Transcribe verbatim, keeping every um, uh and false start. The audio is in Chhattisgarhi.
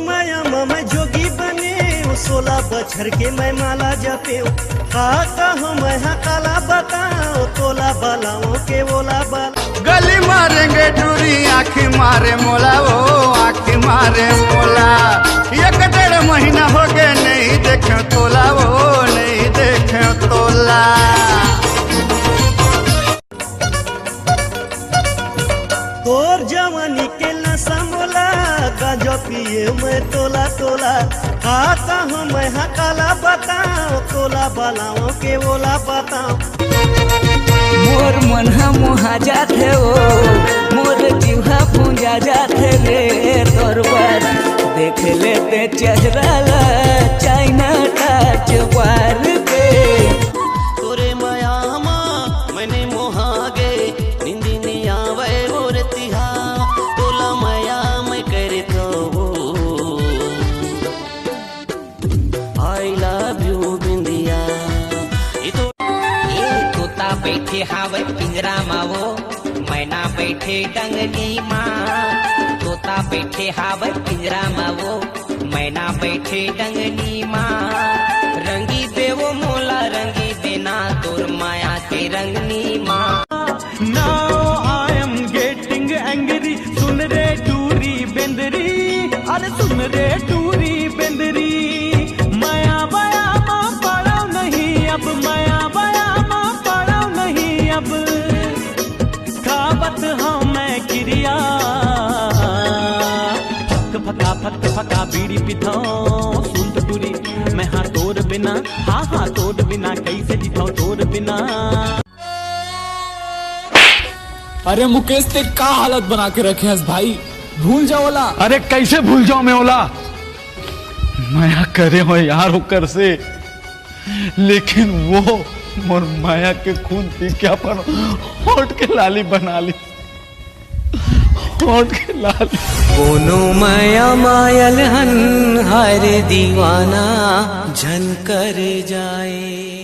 माया म मैं जोगी बने, सोला बछर के मैं माला जपेव। का कहूँ मैं हा काला बताओ, तोला बलाओ के ओला बला। गली मारेंगे टूरी, आँखी मारे मोला, वो आँखी मारे मोला। एक डेढ़ महीना हो गए, नहीं देखे तोला, वो नहीं देखे तोला। तोर जवानी के नशा मोला, गांजा पिए मैं तोला तोला। का कहूँ मैं हा काला बताओ, तोला बलाओ के ओला बताओ। मोर मन ह मोहा जाथे ओ, मोर जीव ह भूंजा जाथे रे तोर बर। देख लेते चेहरा ला चाइना टच बार पे। तोरे मया मा मैंने मोहा गे, निंदी नी आवे ओ रतिहा। तोला मया मैं करथो I love you बिंदिया। ये तो ये तोता बैठे हावय पिंजरा मा वो, मैना बैठे डंगनी मा। तोता बैठे हावय पिंजरा मा वो, मैना बैठे डंगनी मा। रंगी देवो मोला रंगी देना, तोर माया के रंगनी मा। Now I am getting angry। सुन रे टूरी बेंदरी, अरे सुन रे टूरी बेंदरी। मया बया मा पड़व नहीं अब, मया बया मा पड़व नहीं अब। खावत हूँ मैं किरिया। फक फका फक फका बीड़ी पिथो। सुन तो टूरी, मैं हा तोर बिना, हाँ हाँ तोर बिना कैसे जीथो तोर बिना। अरे मुकेश, ते का हालत बना के रखे हस भाई, भूल जाओ ओला। अरे कैसे भूल जाओ मैं ओला, मया करे हो यार ओकर से, लेकिन वो मोर मया के खून पी के अपन होठ के लाली बना ली, होठ के लाली। कोनो मया मायल हन हर दीवाना झन कर जाए।